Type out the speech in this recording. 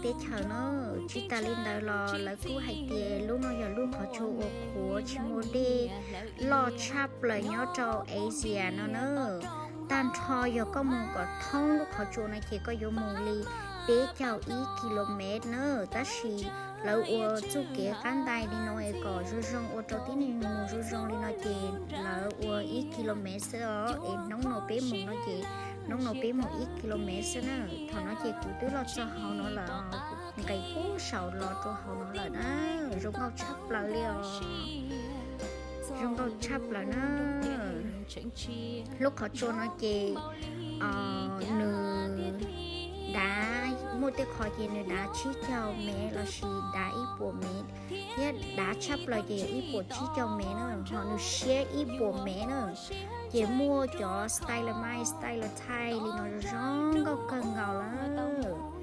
teb chaws na. Tsis tas li ntawd los lawv kuj hais tias lub no yog lub qhov tsua uas qhuav tsis muaj dej loj tshaj plaws nyob rau Asia no na. Tag nrho yog koj mus kom thoob lub qhov tsua no ces koj yuav mus li peb caug ib kilomev na. Tab sis lawv ua txuj kev qab ntais li no es kom zoo zoo ua rau tib neeg mus zoo zoo li no ces lawv ua ib kilomev xwb os. Es hnub no peb mus no ces hnub no peb mus ib kilomev xwb na. Thaum no ces kuv twb los txog hauv no lawm, kuv nqes puag saum los rau hauv no lawm na. Zoo nkauj tshaj plaws li os. Zoo nkauj tshaj plaws na. Lub qhov tsua no ces nws dav, muaj tej qhov ces nws dav tsib caug mev lossis dav ib puas mev, thiab dav tshaj plaws ces yog ib puas tsib caug mev na, ho nws siab ib puas mev na. Ces muaj cov stalagmite, stalactite li no zoo nkauj kawg nkaus lawm.